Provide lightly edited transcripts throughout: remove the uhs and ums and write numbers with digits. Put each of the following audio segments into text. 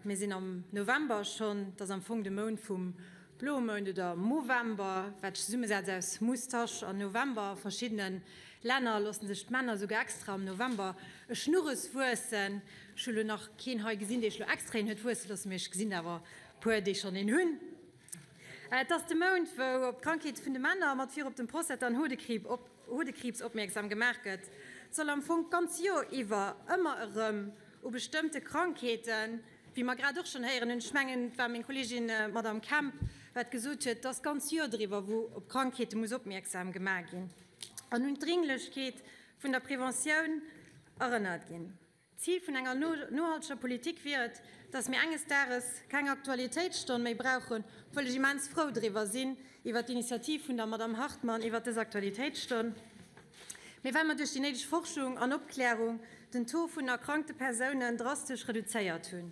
Mir sinn am November schonn, et ass am Fong de Mount vum bloe Mount oder Movember, wat sech zesummesetzt aus Moustache an November. A verschiddene Länner loosse sech d'Männer esouguer extra am November e Schnurres wuessen. Ech hu lo nach keen hei gesinn, dee sech lo extra een huet wuesse loossen, mee ech gesinn awer e puer, déi schonn een hunn. Et ass de Mount, wou op d'Krankheete vun de Männer, mat virop dem Prostata an Hodekriibs opmierksam gemaach gëtt. Et soll am Fong d'ganz Joer iwwer ëmmer erëm u bestëmmte Krankheeten, wéi mer grad och schonn héieren hunn, ech mengen, et war meng Kolleegin Madamm Kemp, wat gesot huet, et ass d'ganz Joer driwwer, wou op Krankheete muss opmierksam gemaach ginn an un d'Dringlechkeet vun der Preventioun erënnert ginn. D'Zil vun enger nohalteger Politik wier et, dass mir enges Dages keng Aktualitéitsstonn méi brauchen, obwuel ech immens frou driwwer sinn, iwwert d'Initiativ vun der Madamm Hartmann iwwert dës Aktualitéitsstonn, mee well mer duerch déi néideg Forschung an Opklärung den Taux vun erkrankte Persounen drastesch reduzéiert hunn.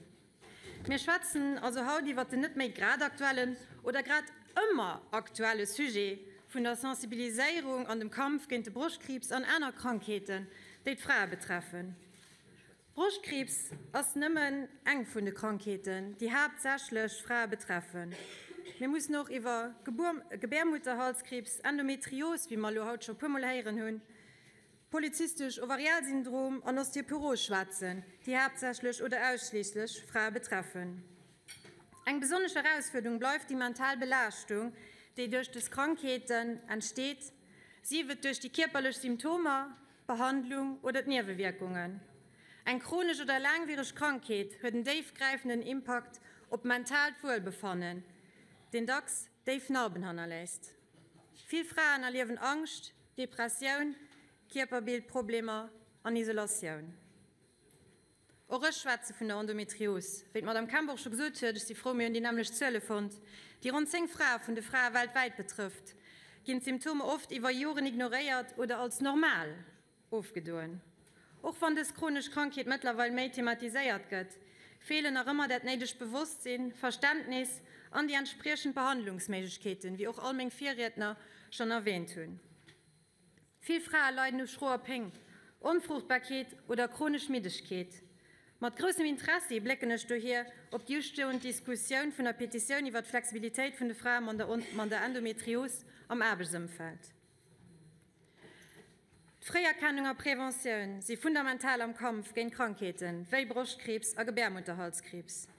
Mir schwätzen also haut iwwert den net méi grad aktuellen oder grad ëmmer aktuelle Sujet vun der Sensibiliséierung an dem Kampf géint de Broschtkriibs an aner Krankheeten, déi d'Frae betreffen. Broschtkriibs ass nëmmen eng vun de Krankheeten, déi haaptsächlech Frae betreffen. Mir mussen och iwwer Gebärmutterhalskriibs, Endometrios, wéi mer elo haut scho puermol héieren hunn, Polyzystesch Ovarialsyndrom an Osteoporos schwätzen, déi haaptsächlech oder ausschliisslech Frae betreffen. Eng besonnesch Erausfuerderung bleift déi mental Belaaschtung, déi duerch des Krankheeten entsteet, sief et duerch déi kierperlech Symptomer, d'Behandlung oder d'Niewewierkungen. Eng chronesch oder laangwiereg Krankheet huet en déifgräifenden Impakt op d'mentaalt Wuelbefannen, deen dacks déif Narben hannerléisst. Vill Fraen erliewen Angscht, Depressioun, Kierperbildproblemer an Isolatioun. Och ech schwätze vun der Endometrios. Wéi d'Madame Kemp och scho gesot huet, ech si frou, mir hunn déi nämmlecht Zuele fonnt, déi ronn 10 Frae vun de Frae weltwäit betrëfft, ginn d'Symptomer oft iwwer Joren ignoréiert oder als normal ofgedoen. Och wann dës chronesch Krankheet mëttlerweil méi thematiséiert gëtt, feelen nach ëmmer dat néidegt Bewosstsinn, Verständnis an déi entspriechend Behandlungsméiglechkeeten, wéi och all meng Virriedner schonn erwähnt hunn. Vill Frae leiden u schroer Péng, Onfruchtbarkeet oder chronesch Middegkeet. Mat groussem Interessi blécken ech dohier op déi ustoend Diskussioun vun der Petitioun iwwer d'Flexibilitéit vun de Frae mat der Endometrios am Aarbechtsëmfeld. D'Fréierkennung a Preventioun si fundamental am Kampf géint Krankheete wéi Broschtkriibs a Gebärmutterhalskriibs.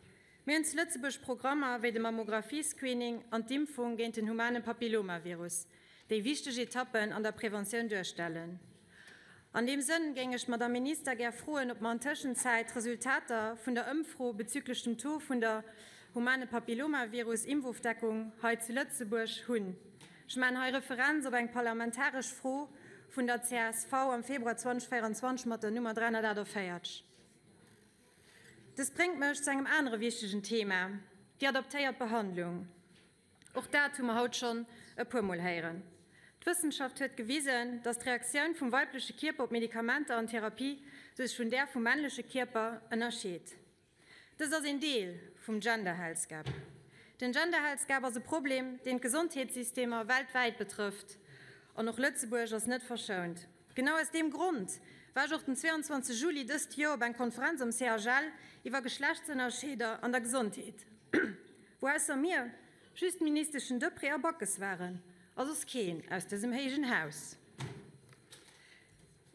Mir hunn zu Lëtzebuerg Programmer wéi de Mammographie-Screening an d'Impfung géint den humane Papillomavirus, déi wichteg Etappen an der Preventioun duerstellen. An deem Sënn géing ech d'Madame Minister gär froen, ob mer an Tëschenzäit d'Resultater vun der Ëmfro bezüglech dem Taux vun der humane Papillomavirus-Impfofdeckung hei zu Lëtzebuerg hunn. Ech maachen hei Referenz op eng parlamentaresch Fro vun der csv am Februar 2024 mat der Nummer 348. Dëst bréngt mech zu engem anere wichtegen Thema, déi adaptéiert Behandlung. Och dat hu mer haut schonn e puermol héieren. D'Wëssenschaft huet gewisen, dass d'Reaktioun vum weibleche Kierper op Medikamenter an Therapie sech vun där vum männleche Kierper ënnerscheet. Dëst ass een Deel vum Gender Health Gap. Den Gender Health Gap ass e Problem, deen d'Gesondheetssystemer weltwäit betrëfft, an och Lëtzebuerg ass net verschount. Genau aus deem Grond war ech och den 22 Juli dëst Joer op eng Konferenz am CHL iwwer Geschlechtsënnerscheeder an der Gesondheet, wou ausser mir just d'Ministeschen Deprez a Backes waren a soss keen aus dësem héijen Haus.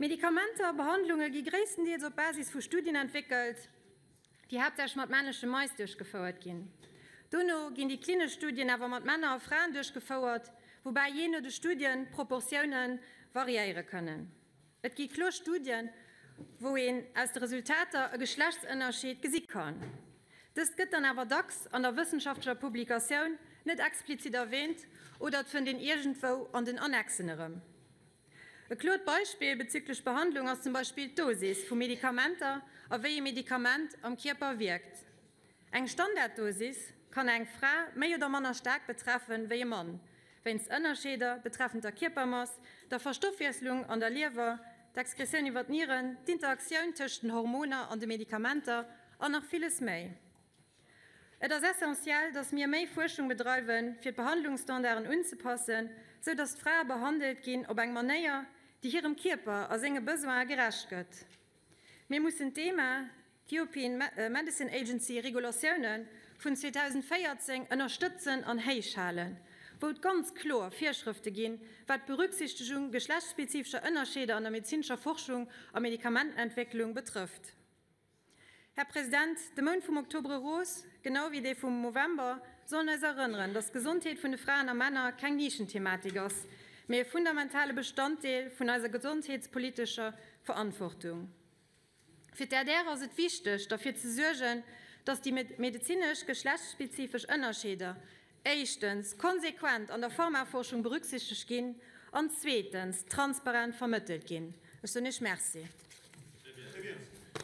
Medikamenter a Behandlunge gi gréisstendeels op Basis vu Studien entwéckelt, déi haaptsächlech mat männleche Mais duerchgefouert ginn. Dono ginn déi klinesch Studien awer mat Männer a Fraen duerchgefouert, woubäi jee no de Studien d'Proportioune variéiere kënnen. Et gi kloer Studien, wou een aus de Resultater e Geschlechtsënnerscheed gesi kann. Dëst gëtt dann awer dacks an der wëssenschaftlecher Publikatioun net explizit erwäänt oder et fënnt een iergendwou an den Annexen erëm. E kloert Beispill bezüglech Behandlung ass zum Beispill d'Dosis vu Medikamenter a wéi e Medikament am Kierper wierkt. Eng Standarddosis kann eng Fra méi oder manner staark betreffen wéi e Mann, wéinst Ënnerscheeder betreffend der Kierpermass, der Verstoffwiesslung an der Liewer, d'Exkretioun iwwer d'Nieren, d'Interaktioun tëscht den Hormoner an de Medikamenter an nach villes méi. Et ass essentiell, dass mir méi Fuerschung bedreiwen, fir d'Behandlungsstandarden unzepassen, sou dass d'Frae behandelt ginn op eng Manéier, déi hirem Kierper a senge Besoine gerecht gëtt. Mir mussen d'EMA, D'European Medicine Agency Regulatioune vun 2014 ënnerstëtzen an héich halen, wou et ganz kloer Virschrëfte ginn, wat d'Berücksichtegung geschlechtsspezifescher Ënnerscheeder an der medezinescher Forschung a Medikamentenentwécklung betrëfft. Här President, de Mount vum Octobre rose, genau wéi dee vum Movember, sollen eis erënneren, dass d'Gesondheet vun de Fraen a Männer keng Nischenthematik ass, mee e fundamentale Bestanddeel vun eiser gesondheetspolitescher Verantwortung. Fir d'ADR ass et wichteg, derfir ze suergen, datt déi medezinesch geschlechtsspezifesch Ënnerscheeder éischtens konsequent an der Pharmaforschung berücksichtegt ginn an zweetens transparent vermëttelt ginn. Ech soen Iech Merci.